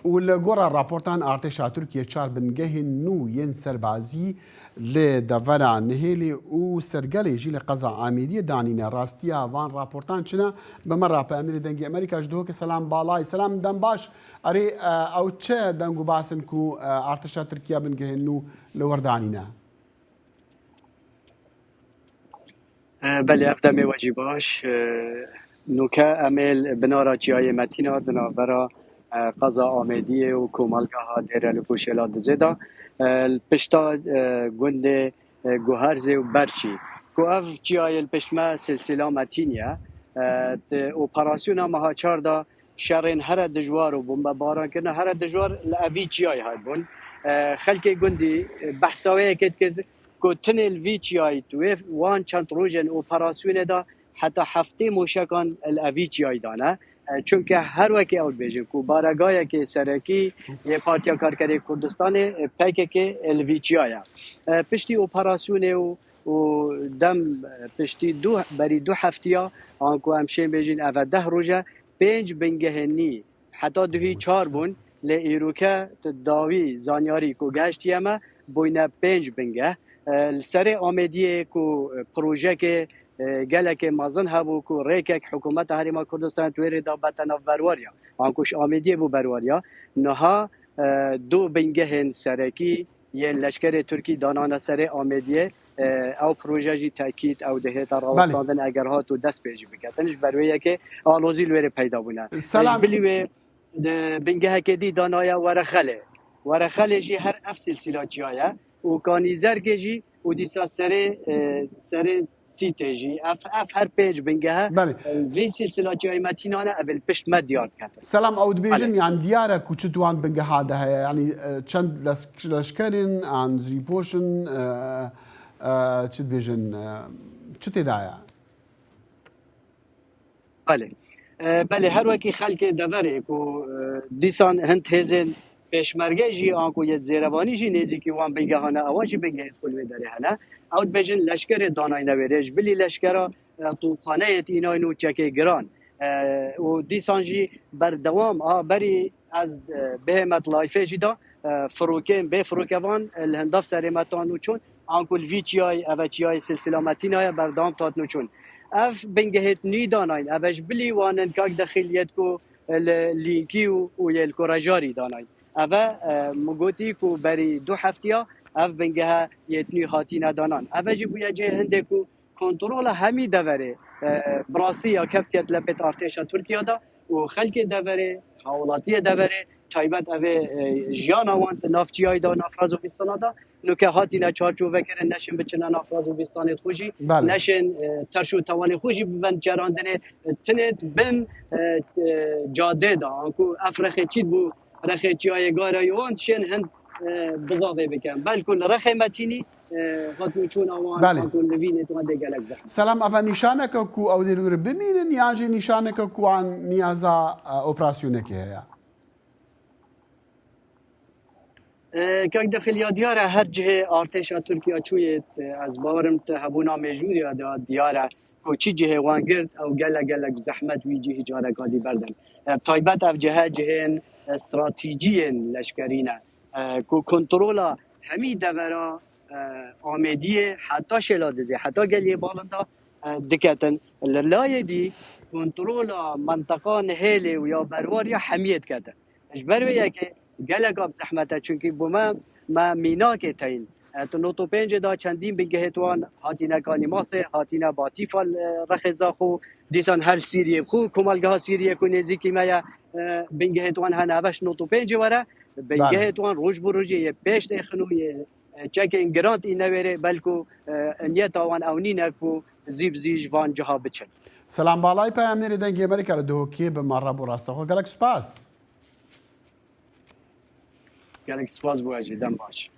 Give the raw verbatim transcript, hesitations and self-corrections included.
Û li gora raportan artêşa Tirkiye çar bingehên nû yên serbazî li devera Nihêlê û Sergelê jî li qeza Amêdiyê danîne. Rastiya van raportan çi ne? Bi me re peyamnêrê Dengê Amerîka ji Duhokê Selam Balay. Selam, dem baş. Erê, e, ew çi deng û bas in ku, e, artêşa Tirkiye bingehên nû li wir danîne? E, belê, ev demê we jî baş. E, nûke em ê li binara Çiyayê Metîna di navbera, e, qeza Amêdiyê û komelgeha Dêrelûk û Şêla Dizê de, e, li pişta, e, gundê, e, Guherzê û Berçî, ku ev çiyayê li pişt me silsila Metîn ye. E, di operasyona meha çar de şerên here dijwar û bombebarankirina here dijwar li evî çiyayê hatibûn. E, xelkê gundî, e, behsa wê yekê dikir ku tinê li vî çiyayî, di wê wan çend rojên operasyonê de heta heftê moşekan li evî çiyayî dane. E, çunke her wekî ew dibêjin ku baregayekê serekî yê Partiya Karkerê Kurdistanê, e, P K K, e, li vî çiyayê. E, piştî operasyonê û, û dem, e, piştî du, berî du heftiya, anku em şên bêjin ev e deh roj e, pênc bingehên nî heta duhî çar bûn, lê îroke tu dawî zanyarî ku gehiştiye me, bûyne pênc bingeh. E, li serê Amêdiyê ku, e, projekê, e, gelekê mezin hebû ku rêkek hikûmeta Herêma Kurdistanê di wê rê de bete nav berwariya. Anku ji Amêdiyê bû berwariya. Niha, e, du bingehên serekî yên leşkerê Tirkî danane serê Amêdiyê. E, ew proje jî tekît, ew dihête rawestandin eger hat û dest pê jî biketin. Ji ber wê yekê alozî li wê rê peyda bûne. Selam. Ji bilî wê di bingehekê dî danaye Werexelê. Werexelê jî her ev silsila çiya ye û Kanîzergê jî û dîsa serê, e, serê Sîtê jî. Ev, ev her pênc bingehe, Belê. e, vê silsila çiyayê Metînane ev ê li pişt me diyar diketin. Selam, ew dibêjin, Belê. yan diyar e ku çi di wan bingeha de heye? Yanî, e, çend les-, leşker in, an zirîpoş in, e, e, çi dibêjin, e, çi tê de ye? Belê. E, belê, her wekî xelkê deverê ku, e, dîsan hin hêzên pêşmerge jî, anku yê zêrevanî jî nêzîkî wan bingehan e, ewan jî bingehê xwe li wê derê hene. Ew dibêjin leşkerê danayne wê rê. Ji bilî leşkera, e, topxaneyê tînayn û çekê giran. E, û dîsan jî berdewam, a, berî ez, e, bihême di layfê jî de, e, firokên, bê firokevan, e, li hindav serê me tan û çûn. Anku li vî çiyayê, ev e çiyayê silsila Metîna ye, berdewam dihatin û çûn. Ev bingehê nû danayîn, ev e ji bilî wan in kak dexîl yê ku li lînkî û, û yê li kurejarî danayîn. Ev e, e, min gotî ku berî du heftiya ev bingehe yê nû hatîne danan. Ev e jî bûye cihê hindê ku kontrola hemî deverê, e, bi rastî ya kevtiye di lepê artêşa Tirkiye de û xelkê deverê, hawlatiyê deverê, taybet ev ê, e, jiyana wan di nav çiyayê de, nav Razovîstana de, nuke hatine çarçovekirin, neşin biçine nav Razovîstanê xwe jî, Belê. neşin, e, terş û tewanê xwe jî bibin cerandinê, e, tinê bin, e, e, cadê de, anku ev rexê çî bû, rexê çiyayê Garayê wan dişên hin, e, bizavê bikin. Belku li rexê Metînî, e, hatûçûna wan, Belê. anku li vî nêt wan dê gelek zehmet. Selam, ev e nîşaneke ku ew dê li wir bimînin, yan jî nîşaneke ku an niyaza, e, operasyonekê heye? E, kak Dexil, ya diyar e, her cihê artêşa Tirkiye çûyê, e, ez bawerim tu hebûna mêjûriya de diyar e ku çi cihê wan girt, ew gelek gelek bi zehmet wî cihî careka dî berdin. E, taybet ev cihe cihên, e, stratejiyên leşkerî ne, e, ku kontrola hemî devera, e, Amêdiyê heta Şêla Dizê, heta Geliyê Balinda, e, diketin. Li layê dî kontrola menteqa Nihêlê û ya Berwariya hemiyê diketin. Ji ber wê yekê gelek bi zehmet e, çunkî bo me, me mînakê teyîn. E, tu nod û pêncê de çendîn bingehêt wan hatine Kanîmasê, hatine Batîfa, e, rexê Zaxo, dîsan her Sîriyê xwe, komelgeha Sîriyê ku nêzîkî me ye, e, bingehêt wan hene, ev e ji nod û pêncê were, bingehêt wan roj bi rojê yê pêş têxin û yê, e, çekên giran tîne wê rê, belku, e, niyeta wan ew nîne ku zî bi zî ji van ciha biçin. Selam Balay, peyamnêrê Dengê Amerîka li Duhokê bi me re bû, rastexwe gelek spas. Gelek spas bo we jî, dem baş.